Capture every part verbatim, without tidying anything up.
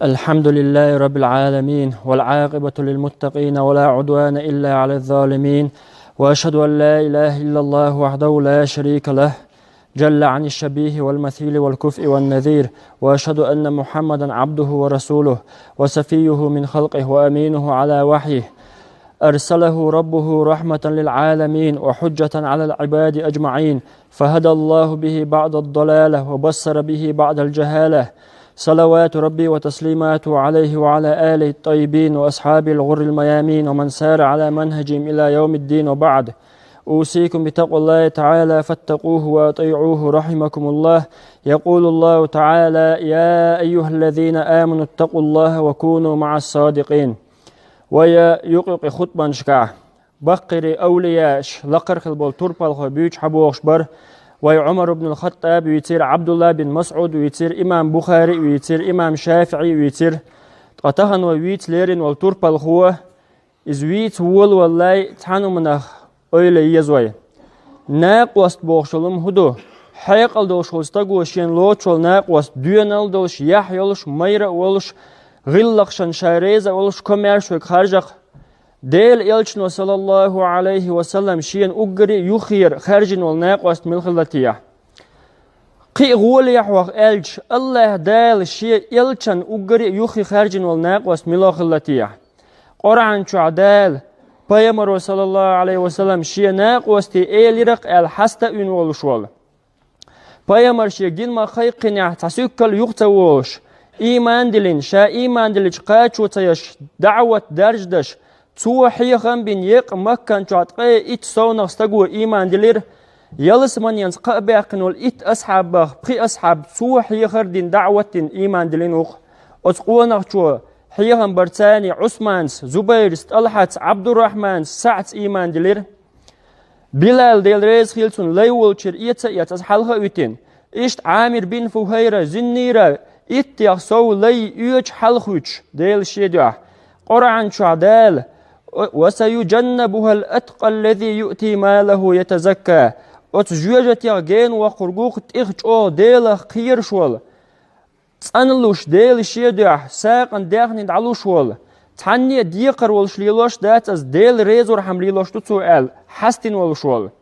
الحمد لله رب العالمين، والعاقبة للمتقين، ولا عدوان إلا على الظالمين، وأشهد أن لا إله إلا الله وحده لا شريك له، جل عن الشبيه والمثيل والكفء والنذير، وأشهد أن محمدا عبده ورسوله، وصفيه من خلقه وأمينه على وحيه، أرسله ربه رحمة للعالمين وحجة على العباد أجمعين، فهدى الله به بعض الضلالة وبصر به بعض الجهالة. صلوات ربي وتسليماته عليه وعلى آله الطيبين وأصحابه الغر الميامين ومن سار على منهجهم إلى يوم الدين، وبعد. أوصيكم بتقوى الله تعالى فاتقوه وأطيعوه رحمكم الله. يقول الله تعالى: يا أيها الذين آمنوا اتقوا الله وكونوا مع الصادقين. Вай юкъ-юкъе хутбанашкахь баккхийрий, овлияаш, лакхара хила болу турпалхой буьйцуш хьабогӀуш бара. Вай Ӏумар ибн ал-Хаттаб вийцира, Ӏабдулла бин МасӀуд вийцира, имам Бухари вийцира, имам ШафиӀи вийцира. Ткъа тахана вай вийца лерина волу турпалхо, иза вийца волаваллалц цхьана хӀуманах ойла еза вай. Накъост бохуш йолу хӀума хӀун ду? Хьекъал долуш волу стаго шена лоцуш волу накъост, доьналла долуш, яхь йолуш, майра а волуш, гӀиллакхашна ша реза а волуш, комаьрша верг харжа-кх. Делан элчано, саллаллаху Ӏалайхи ва саллам, шена уггаре а юххера хаьржина волу накъост мила хилла те? Кхин а гӀолехь ваха аьлча, АллахӀ Дала шен элчанна уггаре а юххе хаьржина волу накъост мила хилла те? Къуръан чохь Дала, пайхамаро, саллаллаху Ӏалайхи ва саллам, шен накъостий элира-кх аьлла хьаста а вина волуш волу. Пайхамар шен гина ма-кхайкхинехь цхьа суьртал юха ца волуш, ийман диллина, ша ийман диллича кхачо ца еш, даӀват даржадеш, цо хьехам бина еккъа Маккан чохь ткъе итт совнах стаго ийман дилира. Ялсаманенца кхаъ баьккхина волу итт асхьабах пхи асхьаб цо хьехар а дина, даӀват а дина, ийман диллина ву-кх. Оцу къонахчо хьехам бар царний Ӏусманца, Зубайрца, ТӀалхьаца, Ӏабдуррахьманца, СаӀдца ийман дилира. Билал, Дела реза хила цунна, лай волчуьра эца а эцна, хьалха а витина. Иштта Ӏамир бин ФухӀайра, Зиннира, иттех сов лай оьцуш хьалха вуьтуш, Делан шен дуьхьа. Къуръан чохь Дала: «Ва саюджаннабухал аткъа ллази юъти малаху ятазакка». Оцу жоьжатех гена воккхург ву-кх тӀех чӀогӀа Делах кхоьруш волу, цӀанлуш, Делан шен дуьхьа сагӀина даьхни дӀалуш волу, цхьанне а декхар волуш лелош дац иза, Дела резорхьама лелош ду цо аьлла, хьастина волуш волу.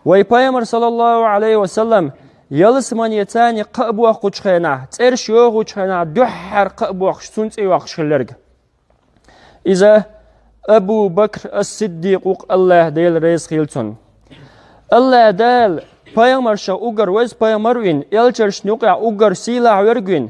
Вай пайхамар, саллаллаху Ӏалайхи ва саллам, ялсамане царний кхаъ боккхучу хенахь, цӀераш йохучу хенахь, дуьххьара кхаъ боккхуш, цунна цӀе йоккхуш хилларг. Иза Абу Бакр ас-Сиддикъ ву-кх, АллахӀ Дела реза хила цунна. АллахӀ Дала пайхамаршах уггар веза пайхамар вина, элчанашна юкъахь уггар сийлахь верг вина,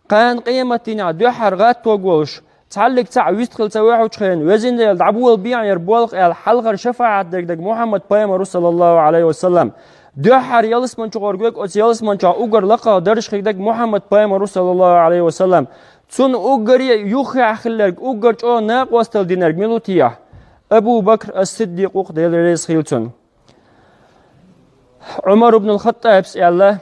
кхана къематдийнахь дуьххьара гӀаттог волуш, цхьаллиг цхьаъ вистхила ца ваьхьучу хенахь, Везан Дела, дӀабола бен хӀара болх аьлла, хьалхара шафаӀат дерг дерг Мухьаммад пайхамар ву, саллаллаху Ӏалайхи ва саллам. Дуьххьара ялсаман чу гӀорг верг, оцу ялсаман чохь уггар лакхахь даржаш хилла дерг Мухьаммад пайхамар ву, саллаллаху Ӏалайхи ва саллам. Цунна уггаре а юххехь хилларг, уггар чӀогӀа накъосталла динарг мила ву те? Абу Бакр ас-Сиддикъ ву-кх, Дела реза хила цунна. Ӏумар ибн ал-Хаттабс аьлла: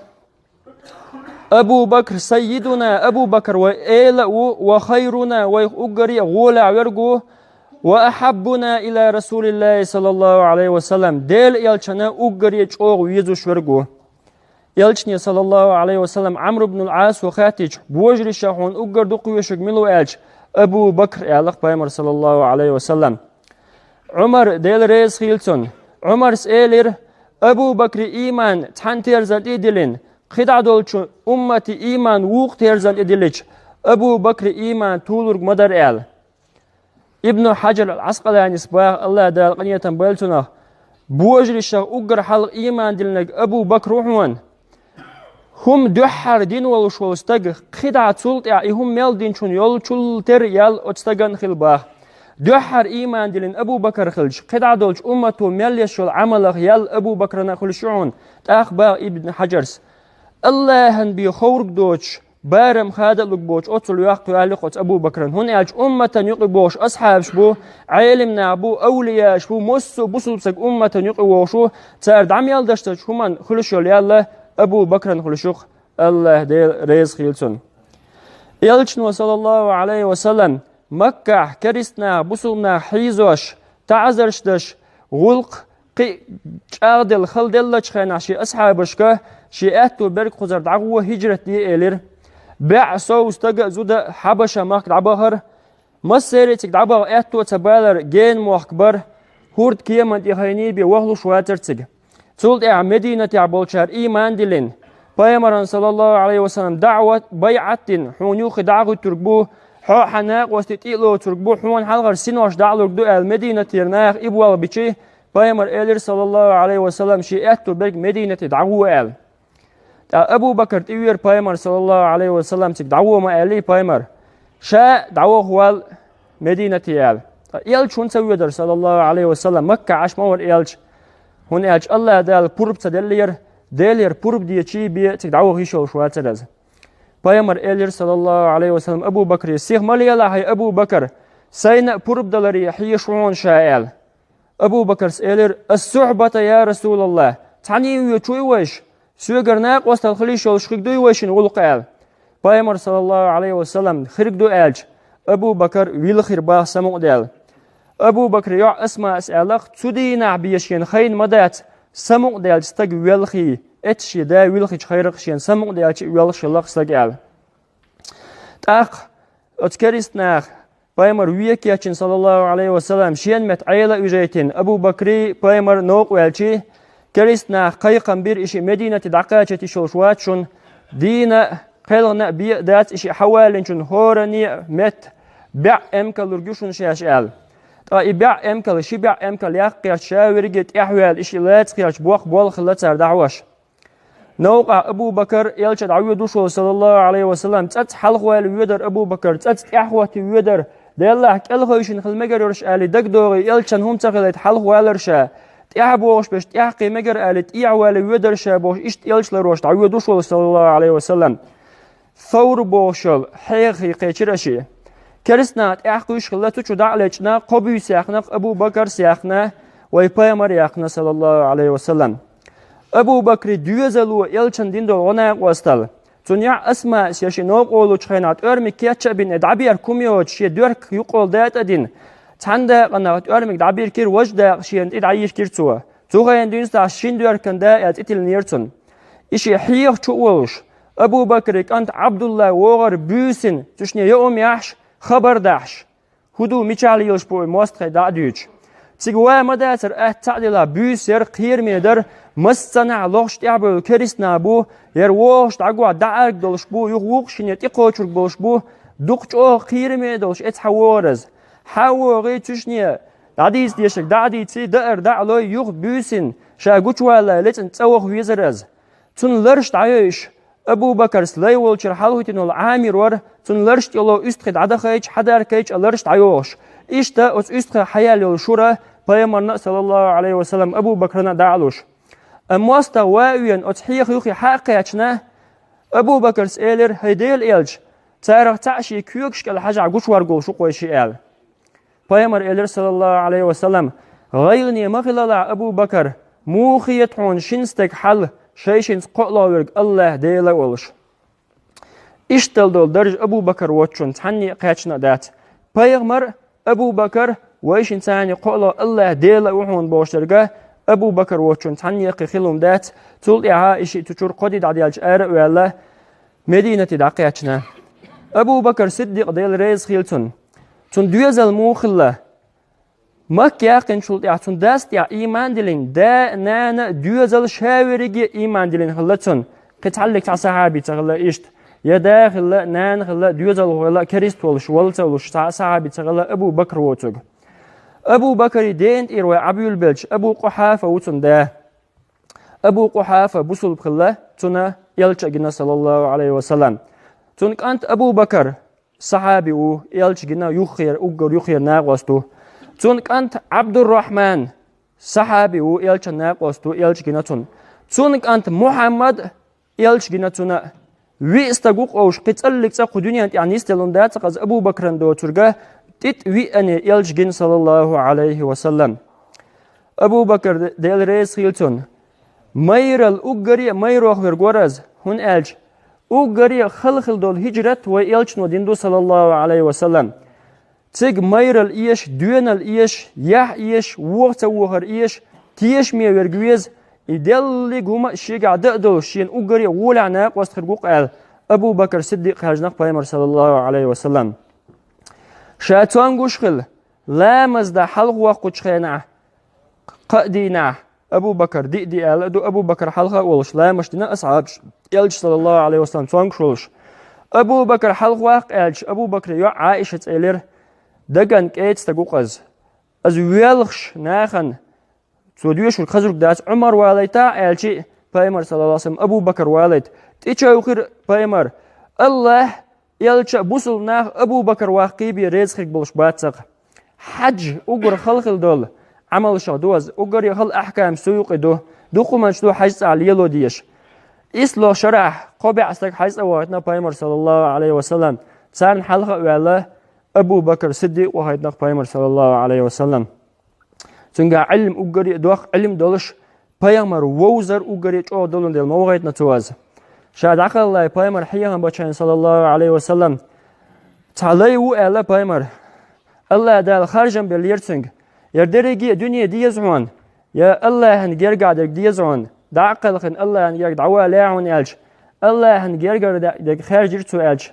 «Абу Бакр саййидуна, Абу Бакр вай эла а ву, ва хайруна, вайх уггаре а гӀолехь верг ву, ва ахьаббуна ила Расулиллахи, саллаллаху Ӏалайхи ва саллам, Делан элчанна уггаре а чӀогӀа везаш верг ву». Элчане, саллаллаху Ӏалайхи ва саллам, Ӏамр ибн ал-Ӏасо хаьттича: «Божаршкахь хьуна уггар дукха везаш верг мила ву?» аьлча, Абу Бакр аьлла-кх пайхамар, саллаллаху Ӏалайхи ва саллам. Ӏумар, Дела реза хила цунна, Ӏумарс элира: «Абу Бакри ийман цхьана терзан тӀе а диллина, кхидӀа долчу уммати ийман вукху терзан тӀе диллича, Абу Бакри ийман толург ма дара», аьлла. Ибн Хьаджар ал-Ӏаскъаланис баха, АллахӀ Дала къинхетам бойла цунах: «Божаршкахь уггар хьалха ийман диллинарг Абу Бакр ву хьуна. ХӀума дуьххьара дина волуш волу стаг, кхидӀа цул тӀаьхьа и хӀума мел динчунна йолчул тера ял оцу стагана хила баха. Дуьххьара ийман диллина Абу Бакр хилча, кхидӀа долчу уммато мел еш йолу Ӏамалах ял Абу Бакрана а хуьлуш ю хьуна», тӀаккха баха Ибн Хьаджарс: «АллахӀан бен ховрг доцуш, барам хада а луг боцуш, оццул йоккха йолу оцу Абу Бакран, хӀунда аьлча умматан юкъа богӀуш асхьабаш бу, Ӏелим нах бу, авлияаш бу, массо а бусулба стаг умматан юкъа вогӀуш ву, цара дӀа мел дашдачу хӀуманна хуьлуш йолу ял Абу Бакран хуьлуш ю-кх, АллахӀ Дела реза хила цунна». Элчано, саллаллаху Ӏалайхи ва саллам, Маккахь керист нах, бусулба нах хьийзош, таӀзарш деш, гӀуллакх кхин а чӀагӀделла, хала деллачу хенахь шен асхьабашка шен аьтто берг кхузара дӀагӀо, хӀиджрат де элира. бӀаь сов стага а, зуда а Хьабаша махка дӀабахара. Массерий цига дӀабаха аьтто а ца балар, гена мохк бара, хӀорда кеман тӀе хайнийбе вахалуш вацара цига. Цул тӀаьхьа Мединатехь болчара ийман диллина, Пайхамаран, саллаллаху Ӏалайхи ва саллам, даӀват, байӀат дина, хьуна юххе дӀа а гӀуьттург бу, хьо а хьан накъостий тӀе а лоцург бу, хьуна хьалхара синош дӀа а лург ду аьлла, Мединатера наха и болх бича, Пайхамара элира, саллаллаху Ӏалайхи ва саллам, шен аьтто берг Мединате дӀагӀо аьлла. ТӀаккха Абу Бакр тӀевера Пайхамар, саллаллаху Ӏалайхи ва саллам, цига дӀагӀо ма аьллий Пайхамара, ша дӀаваха ваьлла Мединате аьлла. Ткъа элча хӀунда ца воьдара, саллаллаху Ӏалайхи ва саллам, Макка Ӏаш ма вара элча, хӀунда аьлча АллахӀа Дала пурба ца деллера, Делера пурба дечий бен цига дӀаваха йиш йолуш вацара иза. Пайхамара элира, саллаллаху Ӏалайхи ва саллам, Абу Бакре: «Сиха ма лела хьайн, Абу Бакр, сайна а пурба даларе хьеша ву хьуна ша», — аьлла. Абу Бакрас элира: «Ас-сухьбата, я РасулаллахӀ, цхьаьний воьдуш вуй вайша? Соьгара накъостал хила йиш йолуш хиг дуй вайшин гӀуллакх?» — аьлла. Пайхамара, саллаллаху Ӏалайхи ва саллам, хирг ду аьлча, Абу Бакр вилхира баха самукъадаьлла. Абу Бакра йоӀ Асмаас аьлла-кх: «Цу дийнахь бен шена хайна ма дац, самукъадаьлча стаг велхий, эццахь шен да вилхича хайра-кх шена, самукъадаьлча а воьлхуш хилла-кх стаг», — аьлла. ТӀаккха оцу керист наха Пайхамар вен кечйина, саллаллаху Ӏалайхи ва саллам, шен метта Ӏела а вижийтина, Абу Бакрий Пайхамар новкъа ваьлчий, керист наха кхайкхам бира, и шиъ Мединате дӀакхачийта йиш йолуш вац шуна, дийна а, кхелхана а бен а дац и шиъ хьаваллинчун хӀоранне а метта бӀаь эмкал лург ю шуна шаьш аьлла. Ткъа и бӀаь эмкал, ши бӀаь эмкал яккха гӀерташ, ша верриге тӀаьхьаваьлла, и шиъ лаца гӀерташ боккха болх хилла цара дӀахьош. Новкъахь Абу Бакр элча дӀавоьдуш волу, саллаллаху Ӏалайхи ва саллам, цӀаца хьалхаваьлла воьдара Абу Бакр, цӀаца тӀаьхьахӀоттий воьдара, деллахь кӀелхевшина хила мегар йолуш аьлла дагадогӀий, элчан хӀума ца хилийта хьалхавалара ша, тӀаьхьа богӀуш берш тӀаьхьакхий мегар аьлла, тӀехьаваьлла воьдара ша бохуш, иштта элча ларош дӀавоьдуш волу, саллаллаху Ӏалайхи ва саллам. Савр бохуш йолу хьехий кхечира шен. Керист наха тӀаьхьакхуьйсуш хилла, цу чу дӀа а лечкъина, кхо буьйса яьккхина-кх, Абу Бакрс яьккхина, вай Пайхамар яьккхина, саллаллаху Ӏалайхи ва саллам. Абу Бакри доьзало элчан дина долу гӀо-накъостал. Цунна яхь Асмаас я шен новкъа волучу хенахь тӀоьрмиг кечча а бина, дӀаберка хӀума йоцуш, шен доьрка юккъе датӀа а дина, цхьана дакъанах тӀоьрмиг дӀабиркира, важа дакъа шена тӀе дӀайиркира цо. Цу хенахь дуьйна стахь шина доьркан да а цӀе тиллинера цунна. И шиъ хьеха чу а волуш, Абу Бакри кӀант Ӏабдулла вогӀара буьйсанна, цу шинне йоӀам яхьаш, хабар дахьаш. ХӀун ду, мичахь лелаш бу и мостагӀий дӀа а дуьйцуш? Цига ван ма дацара, атта цхьаъ делахь, буьйса яра, кхераме дара, массанхьа лохуш тӀаьхьабевлла керист нах бу, яра вогӀуш дӀагохь дӀаӀарг долуш бу, юха вукху шинне тӀекхочург болуш бу, дукха чӀогӀа кхераме а долуш, эцхьа вогӀура иза. Хьан а вогӀий, цу шинне дӀадийца дешарг дӀа а дийций, даар дӀа а лой, юха буьйсанна, ша гучуваллалц лецна цӀа ваха везара иза. Цунна ларш дӀайойуш, Абу Бакрс лай волчуьра хьалахӀиттина волу Ӏамир вара, цунна ларш тӀело уьстагӀий дӀадахайча, хьадаркайча а ларш дӀайохуш. Иштта оцу уьстагӀий хьаяьлла йолу шура Пайхамарна а, саллаллаху Ӏалайхи ва саллам, Абу Бакрана а дӀа а луш. Амма мостагӀа ван а веана, оцу хьеха юххе хьа а кхаьчна, Абу Бакрс элира: «ХӀай Делан элча, царах цхьаъ шен когаш кӀел хьажахь гучуварг волуш ву-кх вай шиъ», — аьлла. Пайхамар элира, саллаллаху Ӏалайхи ва саллам: «ГӀайгӀане ма хилалахь, Абу Бакр, муха хета хьуна шина стеган хьал, шайшинца кхоалгӀа верг АллахӀ Дела а волуш?» Иштта долу даржа Абу Бакр воцчунна цхьанне а кхаьчна а дац. Пайхамар, Абу Бакр, вайшинца кхоалгӀа АллахӀ Дела а ву хьуна бохуш дерг Абу Бакр воцчунна цхьанне а кхин хила хӀума дац. Цул тӀаьхьа и шиъ цу чуьра кхо де дӀадаьлча ара а ваьлла, Мединате дӀакхаьчна. Абу Бакр Сиддикъ, Дела реза хила цунна. Цуьнан доьзал муха хилла? Макка яьккхинчул тӀаьхьа цуьнан дас тӀехь ийман диллина, да а, нана а, доьзал а, ша верриге а ийман диллина хилла цуьнан. Кхин цхьаллиг цхьа сахьаби ца хилла иштта. Я да хилла, нана хилла, доьзалхо хилла, керист волуш, вала ца луш, цхьа а сахьаби ца хилла Абу Бакр воцург. Абу Бакри дена тӀера вай Ӏабуьйлабелча, Абу Къухьафа ву цуьнан да. Абу Къухьафа бусулба хилла, цунна элча а гина, саллаллаху Ӏалайхи ва саллам. Цуьнан кӀант Абу Бакр сахьаби ву, элча гина юххера, уггар юххера накъост ву. Цуьнан кӀант Ӏабдуррахьман сахьаби ву, элчан накъост ву, элча гина цунна. Цуьнан кӀант Мухьаммад элча гина цунна. Виъ стаг ву-кх уьш, кхин цӀаллиг цӀа кху дуьнен тӀехь нисделла хӀума дац-кх иза Абу Бакран доцург, тӀитӀа виъ а элча гина, саллаллаху Ӏалайхи ва саллам. Абу Бакр, Дела реза хила цунна, майралла уггаре а майралла верг вара иза, хӀунда аьлча уггаре а хала хилла долу хӀиджрат вай элчано дина ду, саллаллаху Ӏалайхи ва саллам. Цига майралла эшаш, доьналла эшаш, яхь эшаш, вогӀа ца вохар эшаш, тешаме верг веза, и деллиг хӀума а шегахь дан а долуш, шена уггаре а гӀолехь накъост хирг ву-кх аьлла, Абу Бакр Сиддикъ хаьржинарг пайхамар, саллаллаху Ӏалайхи ва саллам. Ша цомгуш хилла, ламаз дан хьалха воккхучу хенахь, кхаа дийнахь, Абу Бакр диъ ди аьлла а ду, Абу Бакр хьалха а волуш, ламазаш дина асхьабаш, Элча, саллаллаху Ӏалайхи ва саллам, цомгуш волуш. Абу Бакр хьалха ваккха аьлча, Абу Бакра йоӀ Ӏаишас элира: «Даган кӀеда стаг ву-кх иза. Иза воьлхуш нахана, цо доьшург хазарг дац, Ӏумар валийтахьа аьлча а, пайхамар, саллаллаху Ӏалайхи ва саллам, Абу Бакр валийта». ТӀечовхира пайхамар: «АллахӀ, Элча а, бусулба нах а Абу Бакр ваккхий бен реза хирг болуш бац-кх». Хьаьжа, уггар хала хилла долу Ӏамалшах ду иза, уггаре хала ахькам суюкъи ду, дукха хӀуманаш ду хьаьжцӀахь лело дезаш. Исло шарахь кхо бӀе стаг хьаьжцӀа вахийтина пайхамар, саллаллаху Ӏалайхи ва саллам, царна хьалха а ваьлла, Абу Бакр Сиддикъ вахийтина пайхамар, саллаллаху Ӏалайхи ва саллам. Цуьнга Ӏилма уггаре а доккха Ӏилма долуш, пайхамар вовзар уггаре а чӀогӀа долун дела ма вахийтина цо иза. Ша дӀакхалхале пайхамар хьехам бачхьана, саллаллаху Ӏалайхи ва саллам, цхьа лай ву аьлла пайхамар. АллахӀ Дала харжам беллера цуьнга: «Я дерриге а дуьне деза хьуна, я АллахӀан гергахь дерг деза хьуна, дӀа а кхелхина АллахӀан герга дӀавалахьа хьуна», аьлча, АллахӀан гергара дерг хаьржира цо аьлча,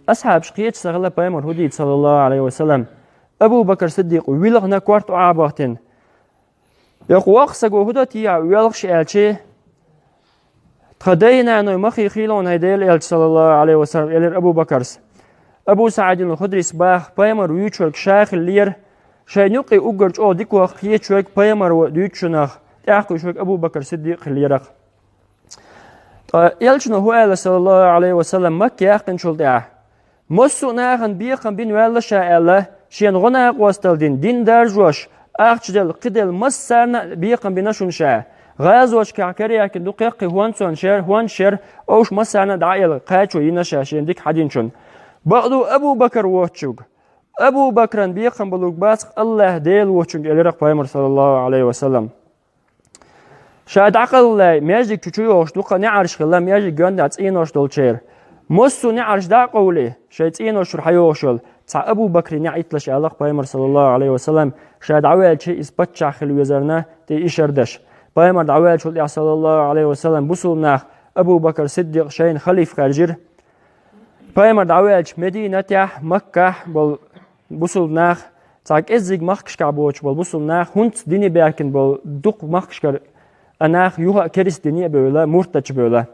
асхьабаш кхеташ ца хилла пайхамар хӀун дийца, саллаллаху Ӏалайхи ва саллам. Абу Бакр Сиддикъ вилхина, корта охьа а бахийтина: «Я кху воккхачу стага хӀун до техьа воьлхуш?» аьлча, «Тхан дай-наной махе хийла хьуна, хӀай Делан Элча, саллаллаху Ӏалайхи ва саллам», элира Абу Бакрас. Абу СаӀидил Худрис баха, пайхамар вуьйцург ша хиллера, шайна юккъе уггар чӀогӀа дикох кхеташ верг пайхамар ву дуьйцучунах тӀаьхьакхуьйсуш верг Абу Бакр Сиддикъ хиллера-кх. Ткъа Элчано хӀун аьлла, саллаллаху Ӏалайхи ва саллам, Макка яьккхинчул тӀаьхьа: «Массо а нахана бекхам бина ваьлла ша», аьлла, шена гӀо-накъосталла дина, дин даржош, ахча делла, кхин делла, массарна а бекхам бина шуна ша. ГӀазоташкахь караяьккхина ду кхин-кхин хӀонсонаш яра, хӀонсаш яра, уьш массарна а дӀаэлла, кхачо йина ша шена дика хьадинчунна. Бакъду Абу Бакр воцучуьнга, Абу Бакран бекхам болуг бац-кх АллахӀ Дела воцучуьнга, элира-кх пайхамар, саллаллаху Ӏалайхи ва саллам. Ша дӀакхалхале, маьждиг чу чу йогӀуш ду-кх неӀарш хилла, маьждиг гондӀа цӀенош долчеран. Массо а неӀарш дӀа а къовлий, шайн цӀенош чуьра хьайогӀуш йолу, цхьа Абу Бакрин неӀ йитталаш, аьлла-кх пайхамар, саллаллаху Ӏалайхи ва саллам, ша дӀаваьлча иза паччахь хила везарна тӀе ишар деш. Пайхамар дӀаваьллачул тӀаьхьа, саллаллаху Ӏалайхи ва саллам, бусулба наха Абу Бакр Сиддикъ шайна халифа хаьржира. Пайхамар дӀаваьлча, Мединатехь, Маккахь болу бусулба нах, цхьа кӀеззиг махкашкахь боцуш болу бусулба нах, хӀинца дине баьхкина болу дукха махкашкара а нах юха а керста дине а бевлла, муртатча бевлла.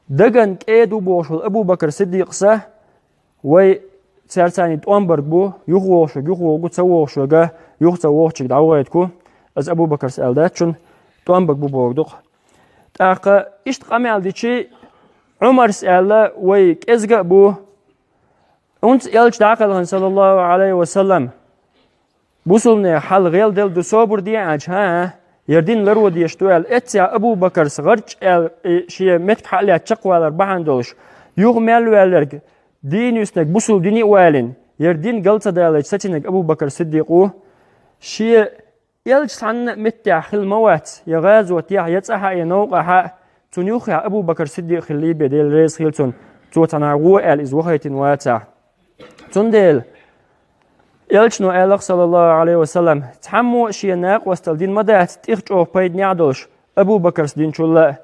Даган кӀеда ву бохуш волу Абу Бакр Сиддикъса, вай цаьрца тӀом барг бу, юха вогӀуш верг юха вогӀу, ца вогӀуш верг юха ца вогӀучуьнга дӀавахийтарг ву, иза Абу Бакрс аьлла дац шуна, тӀом барг бу бохург ду-кх. ТӀаккха иштта къамел дичи, Ӏумарс аьлла, вай кӀезга а бу, хӀинца Элча дӀакхелхина, саллаллаху Ӏалайхи ва саллам, бусулбанийн хьал гӀелделла ду, собар де аьлча, хӀан-хӀа, яра дин ларван дезаш ду аьлла, эццехь Абу Бакрс гӀарч аьлла, и шен меттиг хьа а лаьцна чекхвалар бахьана долуш, юха мел ваьлларг, дийна виснарг бусулба дине а валийна, яра дин гал ца далийтича сацийнарг Абу Бакр Сиддикъ ву. Шен Элча цхьанна а меттехь хилла ма вац, я гӀазотехь, я цӀахь а, я новкъахь а, цунна юххехь Абу Бакр Сиддикъ хиллий бен, Дела реза хила цунна, цо цхьанхьа гӀо аьлла иза вахийтина вацахь. Цундела Элчано аьлла-кх, саллаллаху Ӏалайхи ва саллам, цхьаммо а шен накъосталла дина ма дац тӀех чӀогӀа пайда неӀ долуш, Абу Бакрс динчул а.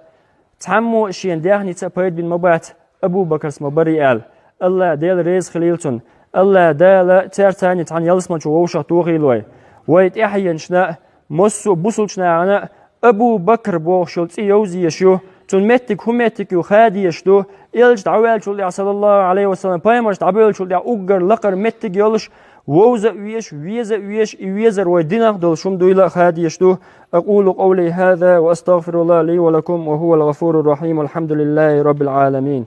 Цхьаммо а шен даьхница а пайда бина ма бац, Абу Бакрс ма барий аьлла. АллахӀ Дела реза хилийла цунна. АллахӀ Дала цаьрца цхьаьна ялсамани чу вовшахтохийла вай. Вай тӀаьхьенашна а, массо а бусулчу нахана а Абу Бакр бохуш йолу цӀе йовза езаш ю. Цуьнан меттиг хӀун меттиг ю, хада езаш ду. Элча дӀаваьллачул тӀаьхьа, саллаллаху Ӏалайхи ва саллам, пайхамарш дӀабевллачул тӀаьхьа уггар лакхара меттиг йолуш, вовза а везаш, веза а везаш, и везар вай динах долуш хӀума дуйла а, хада езаш ду. أقول قولي هذا وأستغفر الله لي ولكم وهو الغفور الرحيم. الحمد لله رب العالمين.